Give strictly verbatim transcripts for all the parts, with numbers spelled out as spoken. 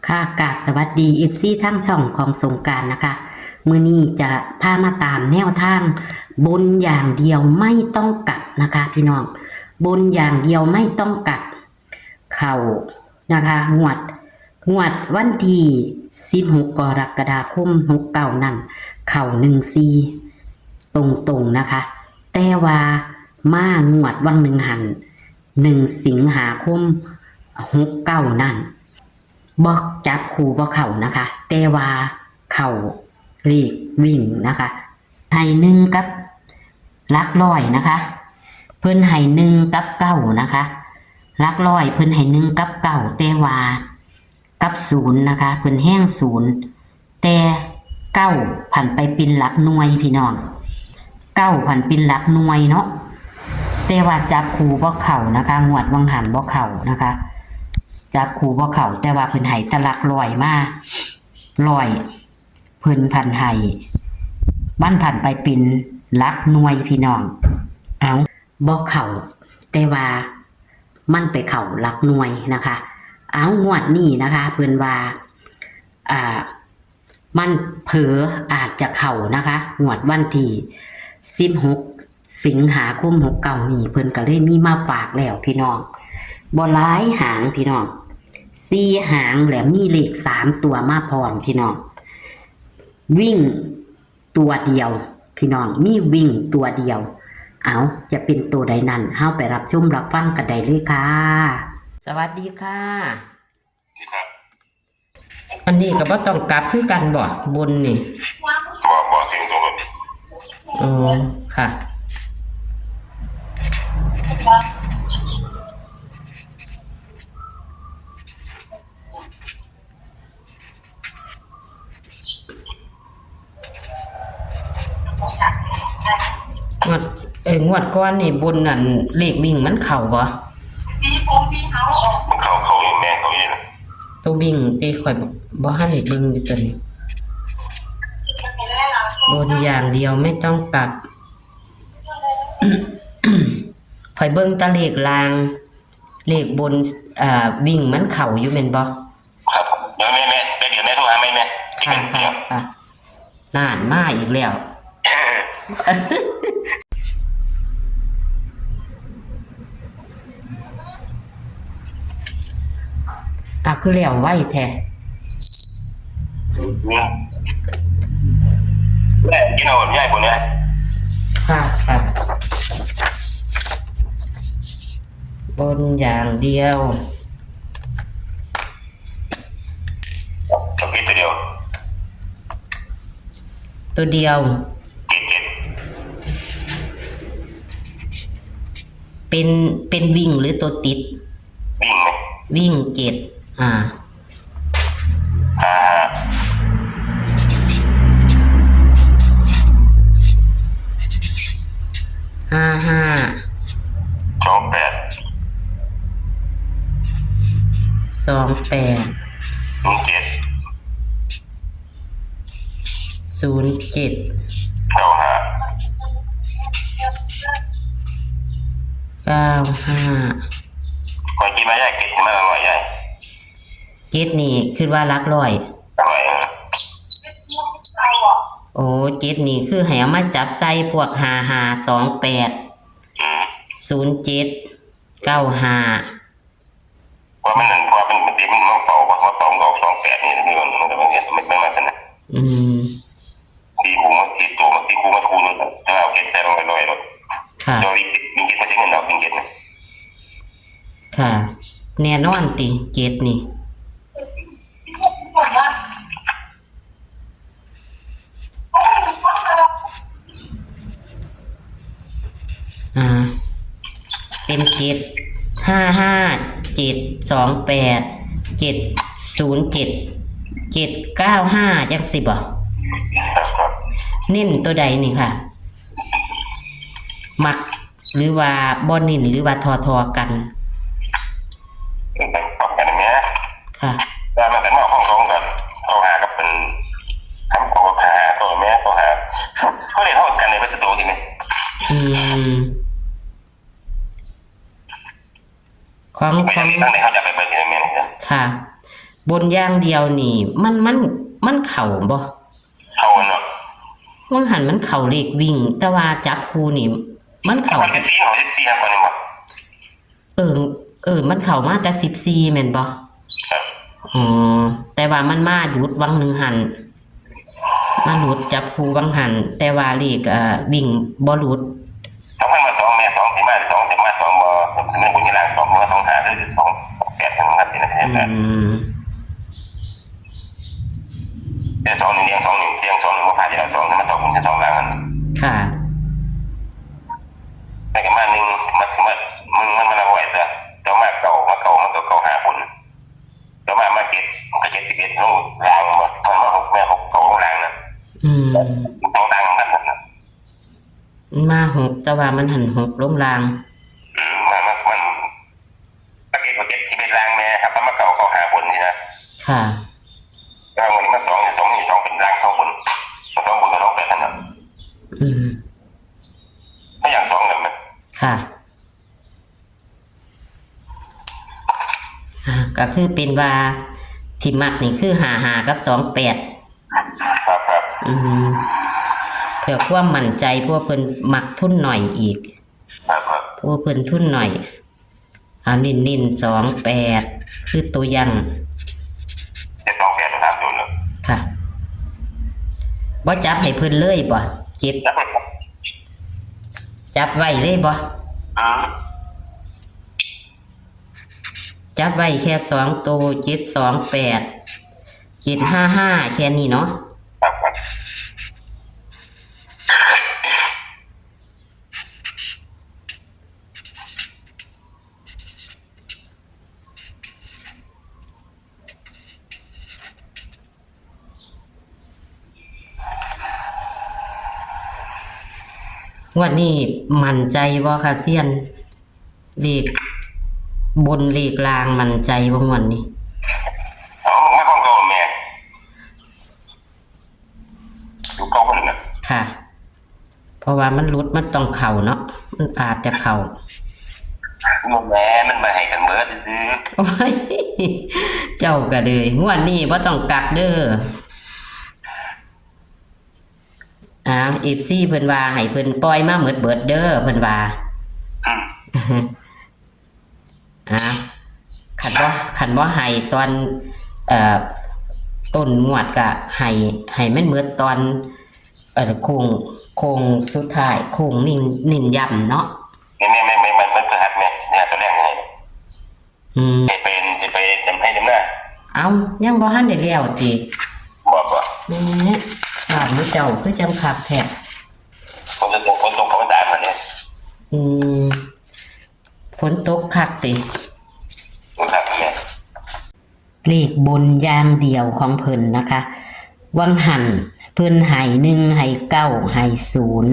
ค่ะ กราบสวัสดี เอฟซี ทางช่องของสงกรานต์นะคะ มื้อนี้จะพามาตามแนวทางบนอย่างเดียวไม่ต้องกลับนะคะพี่น้อง บนอย่างเดียวไม่ต้องกลับ เข้านะคะ งวด งวดวันที่สิบหก กรกฎาคม หกเก้า นั่น เข้า หนึ่งสี่ ตรงๆ นะคะ แต่ว่ามางวดวังหนึ่งหัน หนึ่ง สิงหาคม หกเก้า นั่น บ่จับคู่บ่เข้านะคะ แต่ว่าเข้าเลขวิ่งนะคะ ให้หนึ่งกับหลักร้อยนะคะ เพิ่นให้หนึ่งกับเก้านะคะ หลักร้อยเพิ่นให้หนึ่งกับเก้า แต่ว่ากับศูนย์นะคะ เพิ่นแฮงศูนย์ แต่เก้าผันไปเป็นหลักหน่วยพี่น้อง เก้าผันเป็นหลักหน่วยเนาะ แต่ว่าจับคู่บ่เข้านะคะ งวดวังหันบ่เข้านะคะ จับคู่บ่เข้า แต่ว่าเพิ่นให้แต่หลักร้อยมา ร้อย เพิ่นผันให้ มันผันไปเป็นหลักหน่วยพี่น้อง เอาบ่เข้า แต่ว่ามันไปเข้าหลักหน่วยนะคะ เอางวดนี้นะคะ เพิ่นว่า อ่า มันเผลออาจจะเข้านะคะ งวดวันที่สิบหก สิงหาคม หกเก้า นี้ เพิ่นก็เลยมีมาฝากแล้วพี่น้อง บ่หลายหางพี่น้อง สี่หาง และมีเลขสามตัวมาพร้อมพี่น้อง วิ่งตัวเดียวพี่น้อง มีวิ่งตัวเดียว เอา จะเป็นตัวใดนั้น เฮาไปรับชมรับฟังกันได้เลยค่ะ สวัสดีค่ะ ครับ อันนี้ก็บ่ต้องกลับคือกันบ่ บนนี่ บ่ บ่ เสียงตรงกัน อ๋อ ค่ะ งวด เอ้ย งวดก่อนนี่บนนั่นเลขวิ่งมันเข้าบ่ มันเข้า เข้าอยู่ แม่นเข้าอยู่นะ ตัววิ่งติ ข่อยบ่ บ่ทันได้เบิ่งอยู่ตัวนี้ บนอย่างเดียวไม่ต้องกลับ ข่อยเบิ่งแต่เลขล่าง เลขบน เอ่อ วิ่งมันเข้าอยู่แม่นบ่ ครับ เดี๋ยวแม่ แม่ แป๊บเดียวแม่โทรหาแม่ แม่ ค่ะ ค่ะ ค่ะ นั่นมาอีกแล้ว อ่ะ คือแล้วไวแท้ อืม แม่กินเอาง่ายกว่านี้ ค่ะ ค่ะ บนอย่างเดียว สกิปตัวเดียว ตัวเดียว เจ็ดเจ็ด เป็น เป็นวิ่งหรือตัวติด วิ่งไง วิ่งเจ็ด อ่า ห้าห้า ห้าห้า สองแปด สองแปด ศูนย์เจ็ด ศูนย์เจ็ด เก้าห้า เก้าห้า ข้อยคิดว่าย้ายเจ็ดมันอร่อยย้าย เจ็ดนี่คิดว่าหลักร้อย อร่อย เออ โอ้ เจ็ดนี่คือให้เอามาจับใส่พวก ห้าห้า สองแปด อืม ศูนย์เจ็ด เก้าห้า ว่ามันนั่น ว่ามันเด็กมันมาเป่า ว่ามาเป่ามันก็ออก สองแปด นี่ นี่มัน มันก็มันเห็น มัน มันมาซั่นน่ะ อืม ตีหมูมาตีตัว มาตีคู่มาคู่นึง แต่ว่าเอาเจ็ดแปดลอยๆ แล้ว ค่ะ เจ้าวิ่ง วิ่งเจ็ดมาใช้เงินดอก วิ่งเจ็ดนะ ค่ะ แน่นอนติ เจ็ดนี่ อ่า เป็น เจ็ดห้าห้า เจ็ดสองแปด เจ็ดศูนย์เจ็ด เจ็ดเก้าห้า จังสิบ่ เน้นตัวใดนี่ค่ะ มัก หรือว่าบ่เน้น หรือว่าทอๆ กัน เป็นแบบปรับกันอย่างเงี้ย ค่ะ แล้วมันก็นอกห้องสองกัน เข้าหากับเป็น คำตอบว่าหาตัวแม่เข้าหา เขาเรียกเข้ากันในวัตถุตัวที่นี่ อืม ของ ไป ของ ทางไหนเขาจะไปเปิดที่ไหนแม่เนี่ย ค่ะ บนอย่างเดียวนี่ มัน มัน มันเข้าบ่ เข้าเนาะ ว่าหันมันเข้าเลขวิ่ง แต่ว่าจับคู่นี่ มันเข้า เข้าสิบสี่ เข้าสิบสี่ครับ ก่อนนี่บ่ เออ เออ มันเข้ามาแต่สิบสี่แม่นบ่ ครับ อ๋อ แต่ว่ามันมาหลุดวังหนึ่งหัน มาหลุดจับคู่วังหัน แต่ว่าเลข เอ่อ วิ่งบ่หลุด สองพันมาสองแม่ สองสิมา สองสิมา สองบ่ ผมสิมาบนที่ล่าง สองมา สองห้า หรือ สองแปด นะครับ นี่นะ อืม แต่สองนี่เรียง สองนี่เสียง สองนี่บ่ผ่านอยู่แล้ว สองนี่มา สองบน สองล่างนั่น ค่ะ แต่ก็มาหนึ่ง มา มา มึงมันมาละไหวซะ เจ้ามาเก่า มาเก่า มันก็เก่าห้าบน เจ้ามา มาเจ็ด มันก็เจ็ดสิบเอ็ดลงล่าง มันมาหก แม่หกเก่าลงล่างนะ อืม สองล่างมันนะ มาหก แต่ว่ามันหันหกลงล่าง อืม มัน มัน มัน มาเจ็ด มาเจ็ดสิบเอ็ดล่างแม่ครับ มันมาเก่า เก่าห้าบนนี่นะ ค่ะ แล้ววันนี้มาสอง สองนี่ สองเป็นล่าง สองบน สองบนกับสองแปดนั่นน่ะ อืม ถ้าอย่างสองกันนะ ค่ะ อ่า ก็คือเป็นว่าที่มักนี่คือ ห้าห้า กับ สองแปด ครับ ครับ อืม เพื่อความมั่นใจ เพราะว่าเพิ่นมักทุนหน่อยอีก ครับ ครับ เพราะว่าเพิ่นทุนหน่อย เอาเน้นๆ สองแปด คือตัวยัง เจ็ดสองแปด สามตัวเนาะ ค่ะ บ่จับให้เพิ่นเลยบ่ เจ็ด จับไว้ครับ จับไว้เลยบ่ อืม จับไว้แค่สองตัว เจ็ดสองแปด เจ็ดห้าห้า แค่นี้เนาะ ครับ ครับ งวดนี้มั่นใจบ่คะเซียน เลขบนเลขล่างมั่นใจบ่งวดนี้ เอา มาของเก่าแม่ อยู่เก่านั่นน่ะ ค่ะ เพราะว่ามันหลุดมันต้องเข้าเนาะ มันอาจจะเข้า มันแหม มันมาให้กันเบิดซื่อ โอ้ย เจ้าก็เลย งวดนี้บ่ต้องกักเด้อ อ่า เอฟซี เพิ่นว่าให้เพิ่นปล่อยมาเบิดเบิดเด้อ เพิ่นว่า อืม อ่า คันบ่ คันบ่ให้ตอน เอ่อ ต้นงวดก็ให้ ให้มันเบิดตอน เอ่อ โค้ง โค้งสุดท้าย โค้งนิ่ง นิ่งย้ำเนาะ แม่น แม่น แม่น แม่น มันพฤหัสแม่ เนี่ย ตัวแรกนี่ อืม สิไป สิไปดำไร่ดำนา เอ้า ยังบ่ทันได้แล้วติ บ่ บ่ แหม บ้านหมู่เจ้าคือจังคักแท้ ฝนตก ฝนตกเข้าพรรษาหมดเนี่ย อืม ฝนตกคักติ ฝนตกคักแม่ เลขบนอย่างเดียวของเพิ่นนะคะ วังหั้นเพิ่นให้หนึ่ง ให้เก้า ให้ศูนย์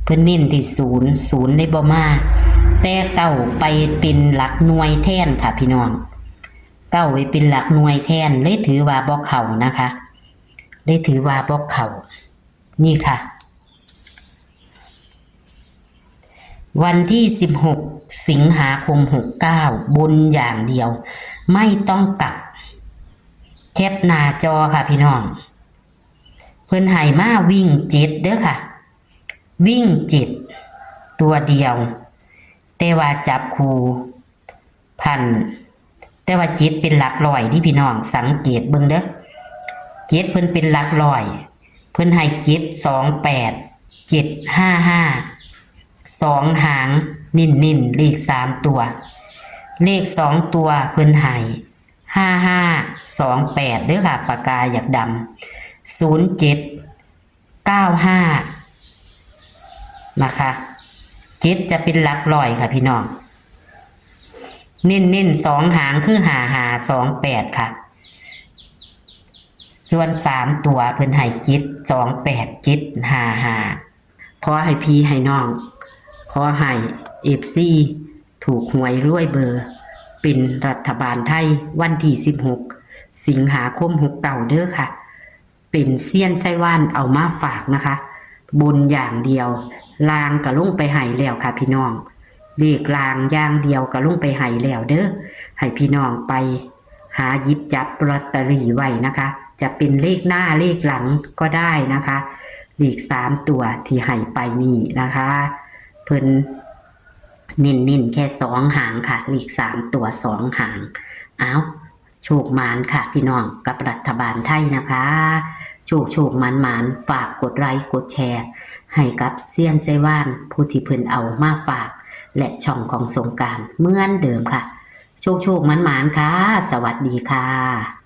เพิ่นเน้นที่ศูนย์ ศูนย์เลยบ่มา แต่เก้าไปเป็นหลักหน่วยแทนค่ะพี่น้อง เก้าไปเป็นหลักหน่วยแทน เลยถือว่าบ่เข้านะคะ เลยถือว่าบ่เข้า นี่ค่ะ วันที่ สิบหก สิงหาคม หกเก้า บนอย่างเดียว ไม่ต้องกลับ แคปหน้าจอค่ะพี่น้อง เพิ่นให้มาวิ่งเจ็ดเด้อค่ะ วิ่งเจ็ด ตัวเดียว แต่ว่าจับคู่ พัน แต่ว่าเจ็ดเป็นหลักร้อยที่พี่น้องสังเกตเบิ่งเด้อ เจ็ดเพิ่นเป็นหลักร้อย เพิ่นให้เจ็ดสองแปด เจ็ดห้าห้า สองหาง เน้นๆ เลขสามตัว เลขสองตัวเพิ่นให้ ห้าห้าสองแปด เด้อค่ะ ปากกาอยากดำ ศูนย์เจ็ด เก้าห้า นะคะ เจ็ดจะเป็นหลักร้อยค่ะพี่น้อง เน้นๆ สองหางคือ ห้าห้าสองแปด ค่ะ ส่วนสามตัวเพิ่นให้ เจ็ดสองแปด เจ็ดห้าห้า ขอให้พี่ให้น้อง ขอให้ เอฟซี ถูกหวยรวยเบอร์ เป็นรัฐบาลไทยวันที่ สิบหก สิงหาคม หกเก้า เด้อค่ะ เป็นเซียนไซว่านเอามาฝากนะคะ บนอย่างเดียว ล่างก็ลงไปให้แล้วค่ะพี่น้อง เลขล่างอย่างเดียวก็ลงไปให้แล้วเด้อ ให้พี่น้องไป หาหยิบจับลอตเตอรี่ไว้นะคะ จะเป็นเลขหน้าเลขหลังก็ได้นะคะ เลขสามตัวที่ให้ไปนี่นะคะ เพิ่นเน้นๆแค่สองหางค่ะ เลขสามตัวสองหาง เอา โชคหมานค่ะพี่น้อง กับรัฐบาลไทยนะคะ โชคโชคหมานหมาน ฝากกดไลค์กดแชร์ ให้กับเซียนไซว่านผู้ที่เพิ่นเอามาฝาก และช่องของสงกรานต์เหมือนเดิมค่ะ โชคโชคหมานหมานค่ะ สวัสดีค่ะ